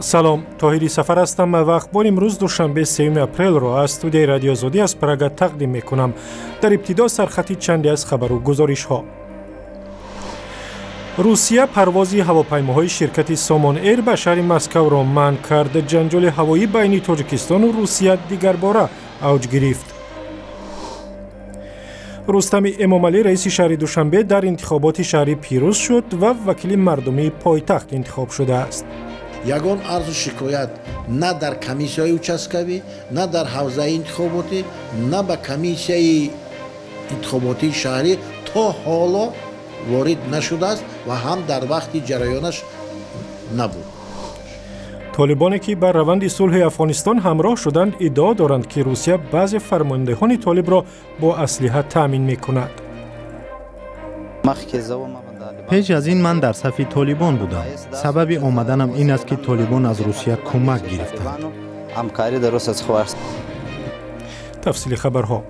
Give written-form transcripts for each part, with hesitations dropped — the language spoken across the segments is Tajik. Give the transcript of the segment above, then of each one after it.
Салом, Тоҳири Сафар ҳастам ва ахбори имрӯз, душанбе, 3 апрелро аз студияи Радиои Озодӣ аз Прага тақдим мекунам. Дар ибтидо сархати чанде аз хабару гузоришҳо. Русия парвози ҳавопаймоҳои ширкати Сомон Эйр ба шаҳри Москавро манъ кард. Ҷанҷоли ҳавоӣ байни Тоҷикистону Русия дигарбора авҷ гирифт. Рустами Эмомалӣ, раиси шаҳри Душанбе, дар интихоботи шаҳрӣ пирӯз шуд ва вакили мардумии пойтахт интихоб шудааст. Ягон арзу шикоят на дар комиссияи участковӣ, на дар ҳавзаи интихоботӣ, на ба комиссияи интихоботии шаҳрӣ то ҳоло ворид нашудааст ва ҳам дар вақти ҷараёнаш набуд. Толибоне, ки ба раванди сулҳи Афғонистон ҳамроҳ шуданд, иддао доранд, ки Русия баъзе фармондеҳони толибро бо аслиҳа таъмин мекунад. Пеш аз ин ман дар сафи толибон будам. Сабаби омаданам ин аст, ки толибон аз Русия кӯмак гирифтанд. Тафсили хабарҳо.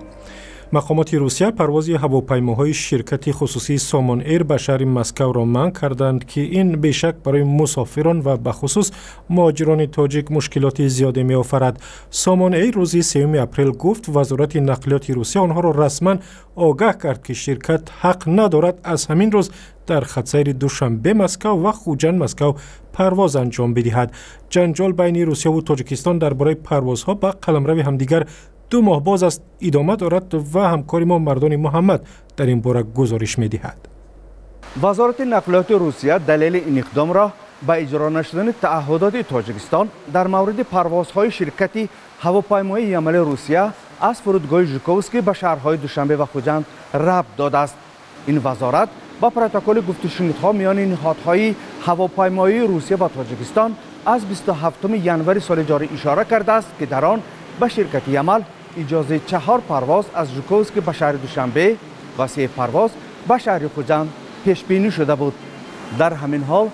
Мақомоти Русия парвози ҳавопаймоҳои ширкати хусусии Сомон Эйр ба шаҳри Москавро манъ карданд, ки ин бешак барои мусофирон ва бахусус муҳоҷирони тоҷик мушкилоти зиёде меофарад. Сомон Эйр рӯзи 3 апрел гуфт, Вазорати нақлиёти Русия онҳоро расман огаҳ кард, ки ширкат ҳақ надорад аз ҳамин рӯз дар хатсайри Душанбе Москав ва Хуҷанд Москав парвоз анҷом бидиҳад. Ҷанҷол байни Русияву Тоҷикистон дар бораи парвозҳо ба қаламрави ҳамдигар 2 моҳ боз аст идома дорад ва ҳамкори мо Мардони Муҳаммад дар ин бора гузориш медиҳад. Вазорати нақлиёти Русия далели ин иқдомро ба иҷро нашудани таъҳудоти Тоҷикистон дар мавриди парвозҳои ширкати ҳавопаймоии Ямали Русия аз фурудгоҳи Жуковский ба шаҳрҳои Душанбе ва Хуҷанд рабт додааст. Ин вазорат ба протоколи гуфтушунидҳо миёни ниҳодҳои ҳавопаймоии Русия ва Тоҷикистон аз 27 январи соли ҷорӣ ишора кардааст, ки дар он ба ширкати Ямал иҷозаи чаҳор парвоз аз Жуковский ба шаҳри Душанбе ва се парвоз ба шаҳри Хуҷанд пешбинӣ шуда буд. Дар ҳамин ҳол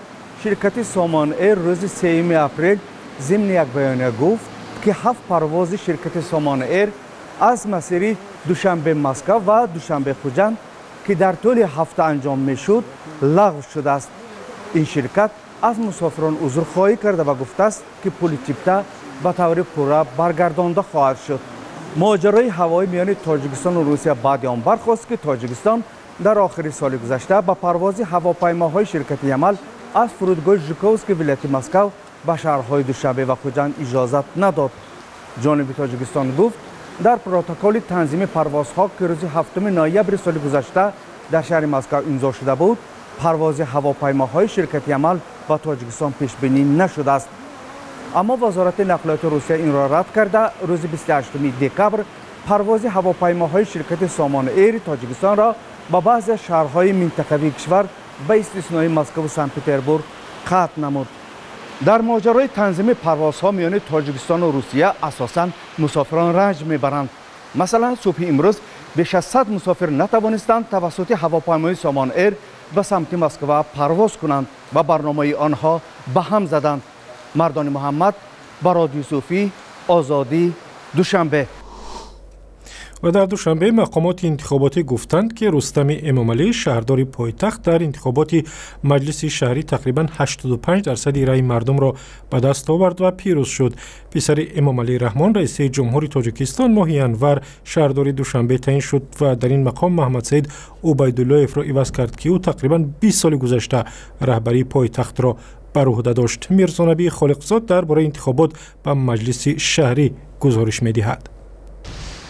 ширкати Сомон Эйр рӯзи 3 апрел зимни як баёния гуфт, ки ҳафт парвози ширкати Сомон Эйр аз масири Душанбе Москав ва Душанбе Хуҷанд, ки дар тӯли ҳафта анҷом мешуд, лағв шудааст. Ин ширкат аз мусофирон узрхоҳӣ карда ва гуфтааст, ки пули чипта ба таври пурра баргардонда хоҳад шуд. Моҷарои ҳавоӣ миёни Тоҷикистону Русия баъди он бархост, ки Тоҷикистон дар охири соли гузашта ба парвози ҳавопаймоҳои ширкати Ямал аз фурудгоҳи Жуковский вилояти Москав ба шаҳрҳои Душанбе ва Хуҷанд иҷозат надод. Ҷониби Тоҷикистон гуфт, дар протоколи танзими парвозҳо, ки рӯзи 7 ноябри соли гузашта дар шаҳри Москав имзо шуда буд, парвози ҳавопаймоҳои ширкати Ямал ба Тоҷикистон пешбинӣ нашудааст. Аммо Вазорати нақлиёти Русия инро рад карда, рӯзи 28 декабр парвози ҳавопаймоҳои ширкати Сомон Эйри Тоҷикистонро ба баъзе шаҳрҳои минтақавии кишвар ба истиснои Москаву Санкт Петербург қатъ намуд. Дар моҷарои танзими парвозҳо миёни Тоҷикистону Русия асосан мусофирон ранҷ мебаранд. Масалан, субҳи имрӯз беш аз 100 мусофир натавонистанд тавассути ҳавопаймои Сомон Эйр ба самти Москва парвоз кунанд ва барномаи онҳо ба ҳам заданд. Мардони Муҳаммад, Барод Юсуфӣ, Озодӣ, Душанбе. Ва дар Душанбе мақомоти интихоботӣ гуфтанд, ки Рустами Эмомалӣ, шаҳрдори пойтахт, дар интихоботи маҷлиси шаҳрӣ тақрибан 85 дарсади раъи мардумро ба даст овард ва пирӯз шуд. Писари Эмомалӣ Раҳмон, раиси ҷумҳури Тоҷикистон, моҳи январ шаҳрдори Душанбе таъин шуд ва дар ин мақом Маҳмадсаид Убайдуллоевро иваз кард, ки ӯ тақрибан 20 соли гузашта раҳбарии пойтахтро бар уҳда дошт. Мирзонабӣ Холиқзод дар бораи интихобот ба маҷлиси шаҳрӣ гузориш медиҳад.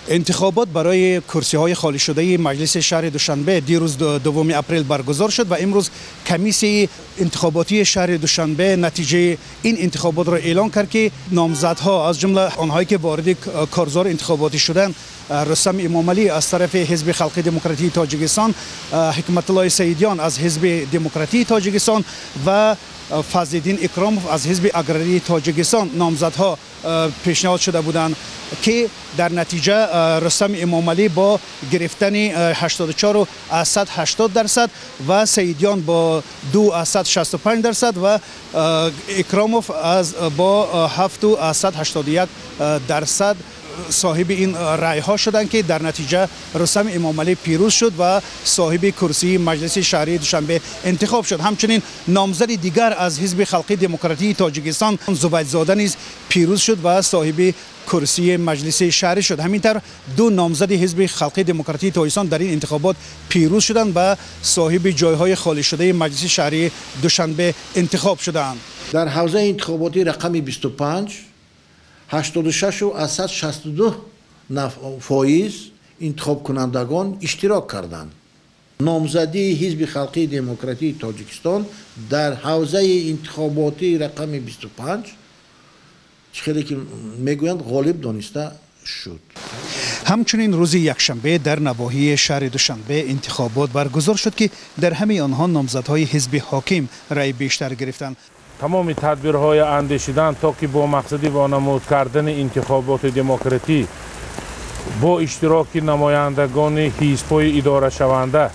Интихобот барои курсиҳои холишудаи маҷлиси шаҳри Душанбе дирӯз, 2 апрел, баргузор шуд ва имрӯз комиссияи интихоботии шаҳри Душанбе натиҷаи ин интихоботро эълон кард, ки номзадҳо, аз ҷумла онҳое ки вориди корзори интихоботӣ шуданд, Рустам Эмомалӣ аз тарафи Ҳизби Халқи Демократии Тоҷикистон, Ҳикматуллои Саидён аз Ҳизби Демократии Тоҷикистон ва Фазлиддин Икромов аз Ҳизби Аграрии Тоҷикистон номзадҳо пешниҳод шуда буданд, ки дар натиҷа Рустам Эмомалӣ бо гирифтани 84,80% ва Саидён бо 2,65% ва Икромов бо 7,81% Соҳиби ин райҳо шуданд, ки дар натиҷа Рустам Эмомалӣ пирӯз шуд ва соҳиби курсии Маҷлиси шаҳрии Душанбе интихоб шуд. Ҳамчунин номзади дигар аз Ҳизби Халқи Демократии Тоҷикистон Зубайдзода низ пирӯз шуд ва соҳиби курсии Маҷлиси шаҳрӣ шуд. Ҳамин тавр ду номзади Ҳизби Халқи Демократии Тоҷикистон дар ин интихобот пирӯз шуданд ва соҳиби ҷойҳои холишудаи Маҷлиси шаҳрии Душанбе интихоб шуданд. Дар ҳавзаи интихоботӣ рақами 25 86,62% интихобкунандагон иштирок карданд. Номзадии Ҳизби Халқии Демократии Тоҷикистон дар ҳавзаи интихоботии рақами 25, чӣ хеле ки мегӯянд, ғолиб дониста шуд. Ҳамчунин рӯзи якшанбе дар навоҳии шаҳри Душанбе интихобот баргузор шуд, ки дар ҳамаи онҳо номзадҳои ҳизби ҳоким раъи бештар гирифтанд. Тамоми тадбирҳои андешидан, то ки бо мақсади вонамуд кардани интихоботи демократӣ бо иштироки намояндагони ҳизбҳои идорашаванда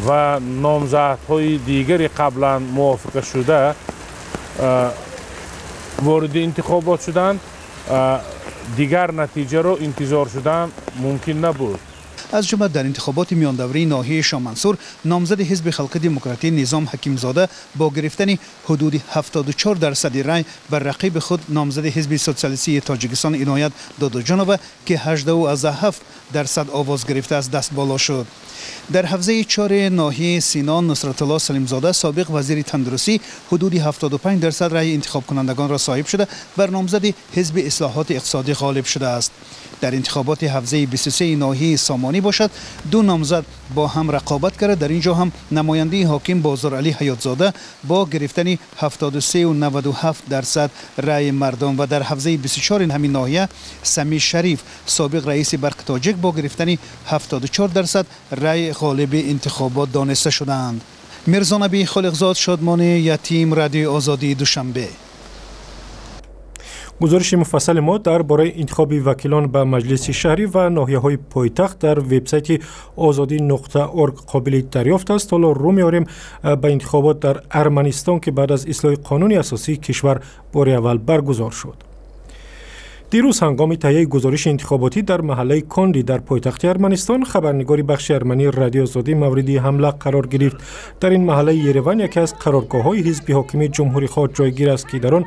ва номзадҳои дигари қаблан мувофиқашуда вориди интихобот шуданд, дигар натиҷаро интизор шудан мумкин набуд. Аз ҷумла дар интихоботи миёндаврии ноҳияи Шомансур номзади Ҳизби Халқи Демократӣ Низом Ҳакимзода бо гирифтани ҳудуди 74% рай бар рақиби худ, номзади Ҳизби Социалистии Тоҷикистон Иноят Додоҷонова, ки 18,7% овоз гирифтааст, даст боло шуд. Дар ҳавзаи чори ноҳияи Сино Нусратулло Салимзода, собиқ вазири тандурустӣ, ҳудуди 75% раъи интихобкунандагонро соҳиб шуда, бар номзади Ҳизби Ислоҳоти Иқтисодӣ ғолиб шудааст. Дар интихоботи ҳавзаи 23 ноҳияи Сомонӣ бошад, ду номзад бо ҳам рақобат карда, дар ин ҷо ҳам намояндаи ҳоким Бозоралӣ Ҳаётзода бо гирифтани 73,97% раъи мардум ва дар ҳавзаи 24 ҳамин ноҳия Самир Шариф, собиқ раиси Барқи Тоҷик, бо гирифтани 74% раъи ғолиби интихобот дониста шудаанд. Мирзонаби Холиқзод, Шодмони Ятим, Радиои Озодии Душанбе. Гузориши муфассали мо дар бораи интихоби вакилон ба Маҷлиси шаҳрӣ ва ноҳияҳои пойтахт дар вебсайти озодӣ.орг қобили дарёфт аст. Ҳоло рӯ меорем ба интихобот дар Арманистон, ки баъд аз ислоҳи қонуни асосии кишвар бори аввал баргузор шуд. Дирӯз ҳангоми таҳияи гузориши интихоботӣ дар маҳаллаи Конди дар пойтахти Арманистон хабарнигори бахши армании Радиои Озодӣ мавриди ҳамла қарор гирифт. Дар ин маҳаллаи Ереван яке аз қароргоҳҳои ҳизби ҳокими ҷумҳурихоҳ ҷойгир аст, ки дар он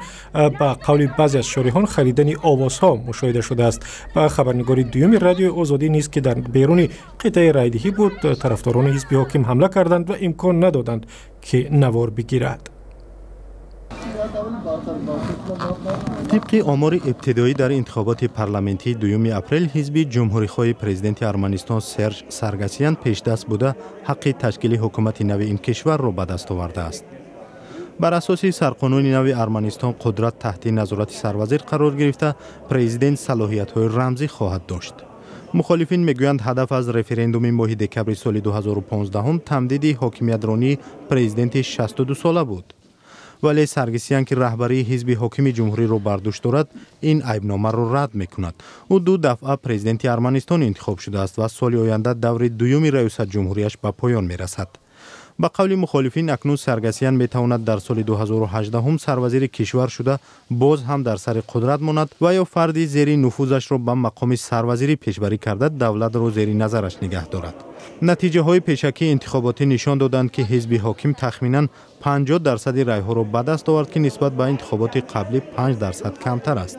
ба қавли баъзе аз шориҳон харидани овозҳо мушоҳида шудааст. Ба хабарнигори дуюми Радиои Озодӣ низ, ки дар беруни қитъаи райдиҳӣ буд, тарафдорони ҳизби ҳоким ҳамла карданд ва имкон надоданд, ки навор бигирад. Тибқи омори ибтидоӣ дар интихоботи парламентии 2 апрел ҳизби ҷумҳурихоҳи президенти Арманистон Серж Саргасян пешдаст буда, ҳаққи ташкили ҳукумати нави ин кишварро ба даст овардааст. Бар асоси сарқонуни нави Арманистон қудрат таҳти назорати сарвазир қарор гирифта, президент салоҳиятҳои рамзӣ хоҳад дошт. Мухолифин мегӯянд, ҳадаф аз референдуми моҳи декабри соли 2015 тамдиди ҳокимиятронии президенти 62сола буд. Вале Саргисян, ки раҳбарии ҳизби ҳокими ҷумҳуриро бар дӯш дорад, ин айбномаро рад мекунад. Ӯ ду дафъа президенти Арманистон интихоб шудааст ва соли оянда даври дуюми раёсат ҷумҳурияш ба поён мерасад. Ба қавли мухолифин, акнун Саргасян метавонад дар соли 2018 сарвазири кишвар шуда боз ҳам дар сари қудрат монад ва ё фарди зери нуфузашро ба мақоми сарвазирӣ пешбарӣ карда, давлатро зери назараш нигаҳ дорад. Натиҷаҳои пешакии интихоботӣ нишон доданд, ки ҳизби ҳоким тахминан 50% райҳоро ба даст овард, ки нисбат ба интихоботи қаблӣ 5% камтар аст.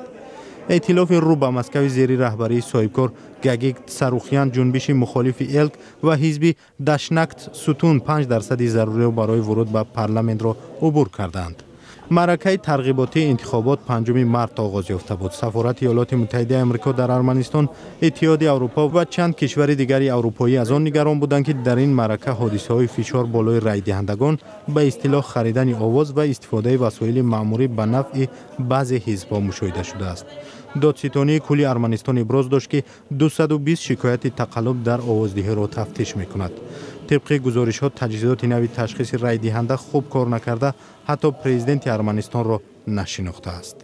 Эътилофи рӯ ба Москави зери раҳбарии соҳибкор Гагик Сарухян, ҷунбиши мухолифи Элк ва ҳизби Дашнакт Сутун 5% заруриро барои вуруд ба парламентро убур карданд. Маъракаи тарғиботии интихобот 5 март оғоз ёфта буд. Сафорати Иёлоти Муттаҳидаи Амрико дар Арманистон, Иттиҳоди Аврупо ва чанд кишвари дигари аврупоӣ аз он нигарон буданд, ки дар ин маърака ҳодисаҳои фишор болои райдиҳандагон, ба истилоҳ харидани овоз ва истифодаи васоили маъмурӣ ба нафъи баъзе ҳизбҳо мушоҳида шудааст. Додситонии кулли Арманистон иброз дошт, ки 220 шикояти тақаллуб дар овоздиҳиро тафтиш мекунад. Тибқи гузоришҳо, таҷҳизоти нави ташхиси райдиҳанда хуб кор накарда, ҳатто президенти Арманистонро нашинохтааст.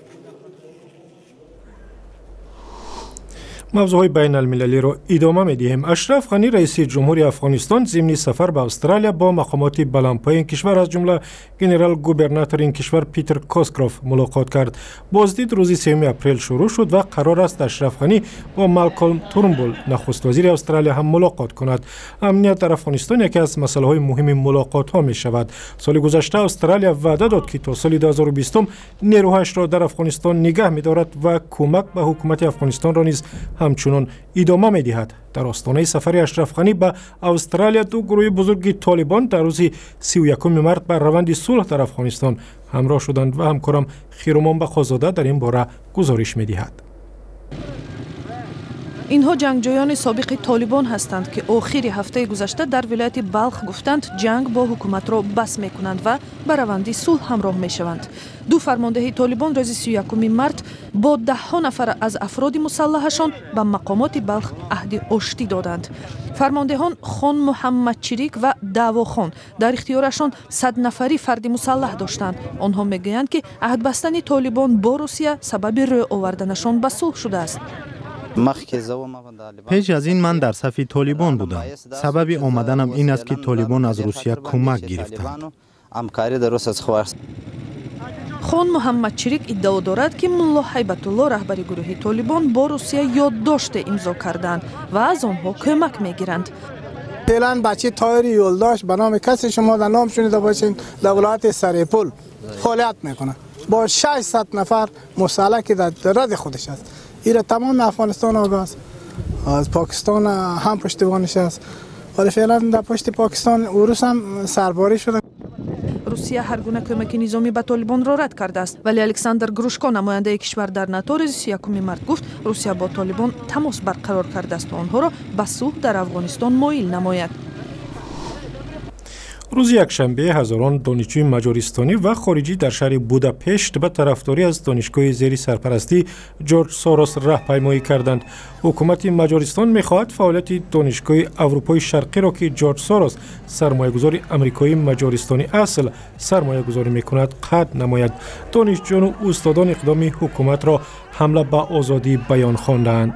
Мавзӯъҳои байналмилалиро идома медиҳем. Ашраф Ғанӣ, раиси ҷумҳури Афғонистон, зимни сафар ба Австралия бо мақомоти баландпояи ин кишвар, аз ҷумла генерал-губернатори ин кишвар Питер Коскров мулоқот кард. Боздид рӯзи 3 апрел шурӯъ шуд ва қарор аст Ашраф Ғанӣ бо Малколм Турнбул, нахуствазири Австралия, ҳам мулоқот кунад. Амният дар Афғонистон яке аз масъалаҳои муҳими мулоқотҳо мешавад. Соли гузашта Австралия ваъда дод, ки то соли 2020 нерӯҳояшро дар Афғонистон нигаҳ медорад ва кӯмак ба ҳукумати Афғонистонро низ ҳамчунон идома медиҳад. Дар остонаи сафари Ашраф Ғанӣ ба Австралия ду гурӯҳи бузурги Толибон дар рӯзи 31 март бар раванди сулҳ дар Афғонистон ҳамроҳ шуданд ва ҳамкорам Хиромон Бақозода дар ин бора гузориш медиҳад. Инҳо ҷангҷӯёни собиқи Толибон ҳастанд, ки охири ҳафтаи гузашта дар вилояти Балх гуфтанд, ҷанг бо ҳукуматро бас мекунанд ва ба раванди сулҳ ҳамроҳ мешаванд. Ду фармондеҳи Толибон рӯзи 31 март бо даҳҳо нафар аз афроди мусаллаҳашон ба мақомоти Балх аҳди оштӣ доданд. Фармондеҳон Хон Муҳаммадчирик ва Даъвохон дар ихтиёрашон 100 нафари фарди мусаллаҳ доштанд. Онҳо мегӯянд, ки аҳдбастани Толибон бо Русия сабаби рӯ оварданашон ба сулҳ шудааст. Пеш аз ин ман дар сафи Толибон будам. Сабаби омаданам ин аст, ки Толибон аз Русия кӯмак гирифтанд. Хон Муҳаммадчирик иддао дорад, ки Мулло Ҳайбатулло, раҳбари гурӯҳи Толибон, бо Русия ёддоште имзо карданд ва аз онҳо кӯмак мегиранд. فعلا بچه تایری یولداش به نام کسی شما در نام شنیده باشین، در ولایت سرپل فعالیت میکنه با 600 نفر مسلح که در رد خودش است. ایره تمام افغانستان آگاه است، از پاکستان هم پشتیبانش است، ولی فعلا در پشت پاکستان روس هم سرباری شده. Русия ҳар гуна кӯмаки низомӣ ба Толибонро рад кардааст, вале Александр Грушко, намояндаи кишвар дар НАТО, рӯзи 31 март гуфт, Русия бо Толибон тамос барқарор кардааст то онҳоро ба сулҳ дар Афғонистон моил намояд. Рӯзи якшанбе ҳазорон донишҷӯи маҷористонӣ ва хориҷӣ дар шаҳри Будапешт ба тарафдорӣ аз донишгоҳи зери сарпарастии Ҷорҷ Сорос раҳпаймоӣ карданд. Ҳукумати Маҷористон мехоҳад фаъолияти Донишгоҳи Аврупои Шарқиро, ки Ҷорҷ Сорос, сармоягузори амрикоии маҷористони асл, сармоягузорӣ мекунад, қатъ намояд. Донишҷӯёну устодон иқдоми ҳукуматро ҳамла ба озодии баён хондаанд.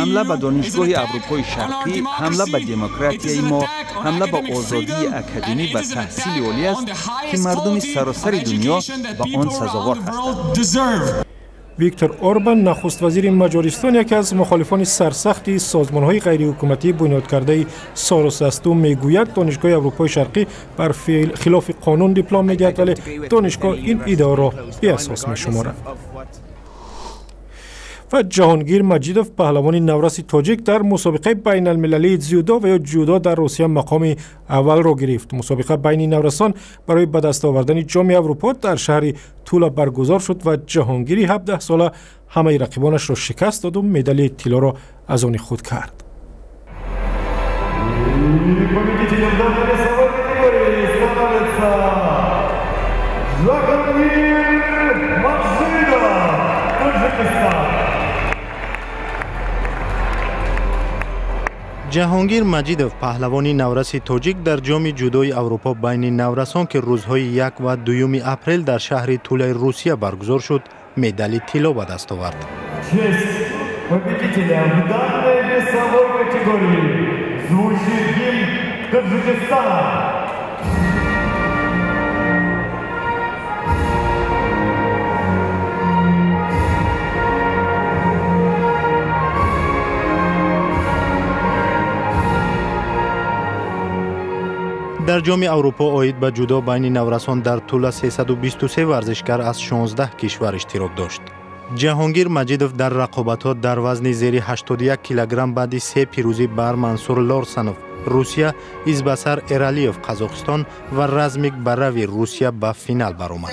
Ҳамла ба Донишгоҳи Аврупои Шарқӣ ҳамла ба демократияи мо, ҳамла ба озодии академӣ ва таҳсили олӣ аст, ки мардуми саросари дунё ба он сазовор ҳастанд. Виктор Орбан, нахуствазири Маҷористон, яке аз мухолифони сарсахти созмонҳои ғайриҳукуматӣ бунёдкардаи Сорос аст. Ӯ мегӯяд, Донишгоҳи Аврупои Шарқӣ бар хилофи қонун диплом медиҳад, вале донишгоҳ ин иддаоро беасос мешуморад. Ва Ҷаҳонгир Маҷидов, паҳлавони навраси тоҷик, дар мусобиқаи байналмилалии дзюдо ва ё ҷудо дар Русия мақоми аввалро гирифт. Мусобиқа байни наврасон барои ба даст овардани Ҷоми Аврупо дар шаҳри Тула баргузор шуд ва Ҷаҳонгири 17сола ҳамаи рақибонашро шикаст доду медали тиллоро аз они худ кард. Победителем данной весовой категории становится Джахангир Маджидов, Таджикистан. Ҷаҳонгир Маҷидов, паҳлавони навраси тоҷик, дар Ҷоми ҷудои Аврупо байни наврасон, ки рӯзҳои 1 ва 2 апрел дар шаҳри Тулаи Русия баргузор шуд, медали тилло ба даст овард. Честь победителя в данной весовой категории звучит гимн Таджикистана. Дар Ҷоми Аврупо оид ба ҷудо байни наврасон дар Тула 323 варзишгар аз 16 кишвар иштирок дошт. Ҷаҳонгир Маҷидов дар рақобатҳо дар вазни зери 81 килограмм баъди се пирӯзӣ бар Мансур Лорсанов, Русия, Избасар Эралиев, Қазоқистон, ва Размик Барави, Русия, ба финал баромад.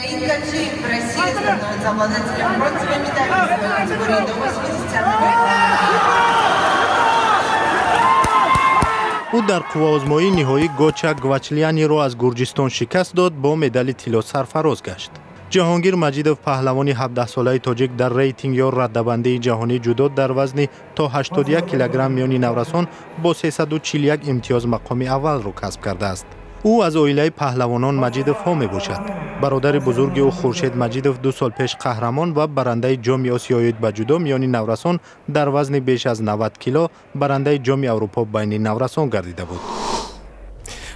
Ӯ дар қувваозмоии ниҳоӣ Гоча Гвачлианиро аз Гурҷистон шикаст дод, бо медали тилло сарфароз гашт. Ҷаҳонгир Маҷидов, паҳлавони 17-солаи тоҷик, дар рейтинг ё раддабандии ҷаҳонии ҷудо дар вазни то 81 килограмм миёни наврасон бо 341 имтиёз мақоми аввалро касб кардааст. Ӯ аз оилаи паҳлавонон Маҷидовҳо мебошад. Бародари бузурги ӯ Хуршед Маҷидов 2 сол пеш қаҳрамон ва барандаи Ҷоми Осиё оид ба ҷудо миёни наврасон дар вазни беш аз 90 кило, барандаи Ҷоми Аврупо байни наврасон гардида буд.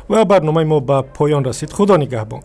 Ва барномаи мо ба поён расид. Худо нигаҳбон.